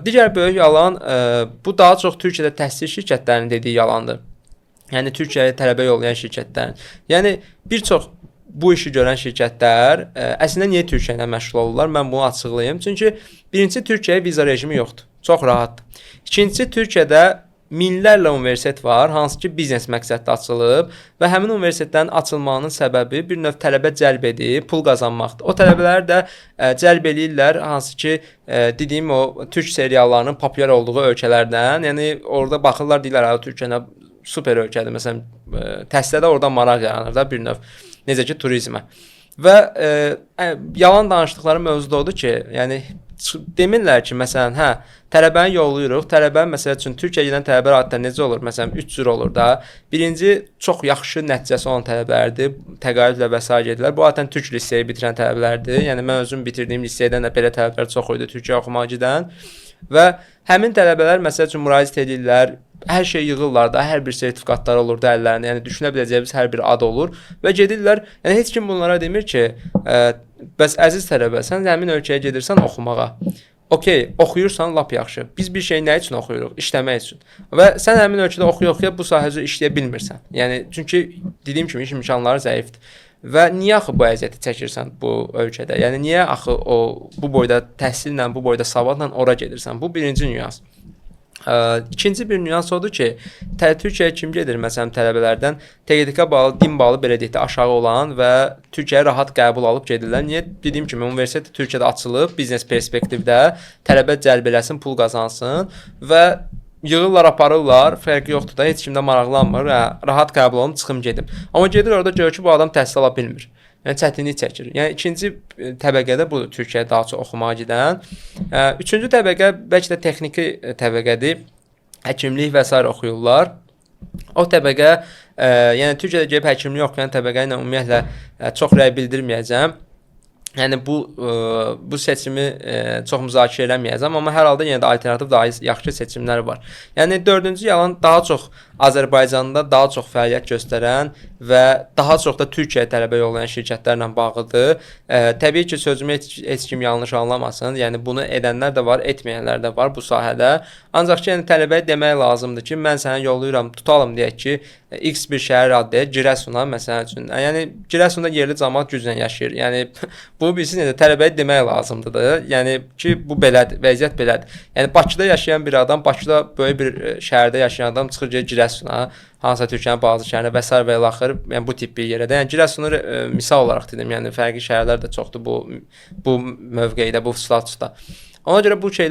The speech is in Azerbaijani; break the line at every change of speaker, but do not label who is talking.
Digər böyük yalan, bu daha çox Türkiyədə təhsil şirkətlərinin dediyi yalandır. Yəni Türkiyəyə tələbə yollayan şirkətlərin. Yəni bir çox bu işi görən şirkətlər əslində niyə Türkiyə ilə məşğul olurlar? Mən bunu açıqlayım. Çünki birincisi, Türkiyəyə viza rejimi yoxdur. Çox rahatdır. İkincisi, Türkiyədə minlərlə universitet var, hansı ki biznes məqsədli açılıb və həmin universitetlərin açılmağının səbəbi bir növ tələbə cəlb edib pul qazanmaqdır. O tələbələr də cəlb eləyirlər, hansı ki dediyim o türk seriallarının populyar olduğu ölkələrdən. Yəni orada baxırlar, deyirlər, "Ha, Türkiyə nə super ölkədir." Məsələn, təhsilə də oradan maraq yaranır da bir növ. Necə ki turizmə. Və yalan danışdıqları mövzu da odur ki, yəni demirlər ki, məsələn, hə, tələbəni yollayırıq. Tələbə, məsəl üçün, Türkiyəyə gedən tələbə adətən necə olur? Məsələn, 3 cür olur da. Birinci, çox yaxşı nəticəsi olan tələbələrdir. Təqaüdlə və sair gedirlər. Bu adətən türk liseyi bitirən tələbələrdir. Yəni mən özüm bitirdiyim liseydən də belə tələbələr çox idi Türkiyəyə oxumağa gedən. Və həmin tələbələr, məsəl üçün, müraciət edirlər, hər şey yığırlar da, hər bir sertifikatları olur da əllərində. Yəni düşünə biləcəyimiz hər bir ad olur və gedirlər. Yəni heç kim bunlara demir ki, bəs əziz tələbə, sən həmin ölkəyə gedirsən oxumağa. Okey, oxuyursan, lap yaxşı. Biz bir şeyi nə üçün oxuyuruq? İşləmək üçün. Və sən həmin ölkədə oxuya-oxuya bu sahə üzrə işləyə bilmirsən. Yəni çünki dediyim kimi iş imkanları zəifdir. Və niyə axı bu əziyyəti çəkirsən bu ölkədə? Yəni niyə axı o bu boyda təhsillə, bu boyda savadla ora gedirsən? Bu birinci nüans. İkinci bir nüans odur ki, Türkiyəyə kim gedir? Məsələn, tələbələrdən TQTK balı, din balı, belə deyək də, aşağı olan və Türkiyəyə rahat qəbul alıb gedirlər. Niyə? Dediyim kimi universitet Türkiyədə açılıb, biznes perspektivdə tələbə cəlb eləsin, pul qazansın və yığırlar, aparırlar, fərqi yoxdur da, heç kim də maraqlanmır. Hə, rahat qəbul olum, çıxım gedim. Amma gedir orada görür ki, bu adam təhsil ala bilmir. Yəni çətinlik çəkir. Yəni ikinci təbəqədə budur, Türkiyəyə daha çox oxumağa gedən. Üçüncü təbəqə bəlkə də texniki təbəqədir. Həkimlik və sair oxuyurlar. O təbəqə, yəni Türkiyədə gedib həkimlik oxuyan təbəqə ilə ümumiyyətlə çox rəy bildirməyəcəm. Yəni bu seçimi çox müzakirə eləməyəcəm, amma hər halda yenə də alternativ, daha yaxşı seçimlər var. Yəni dördüncü yalan daha çox Azərbaycanda daha çox fəaliyyət göstərən və daha çox da Türkiyəyə tələbə yollayan şirkətlərlə bağlıdır. Təbii ki, sözümü heç kim yanlış anlamasın. Yəni bunu edənlər də var, etməyənlər də var bu sahədə. Ancaq ki, yəni tələbəyə demək lazımdır ki, mən səni yollayıram, tutalım deyək ki, X bir şəhər adı deyək, Giresuna məsəl üçün. Yəni Giresunda yerli cəmaət güclə yaşayır. Yəni bunu bilirsiniz necə, tələbəyə demək lazımdır da. Yəni ki, bu belədir, vəziyyət belədir. Yəni Bakıda yaşayan bir adam, Bakıda böyük bir şəhərdə yaşayan adam çıxır gedir Giresuna, hansısa Türkiyənin bazı şəhərinə və sair və ilaxır. Yəni bu tip bir yerə də. Yəni Giresunu misal olaraq dedim. Yəni fərqli şəhərlər də çoxdur bu mövqedə, bu statusda. Ona görə bu şeylər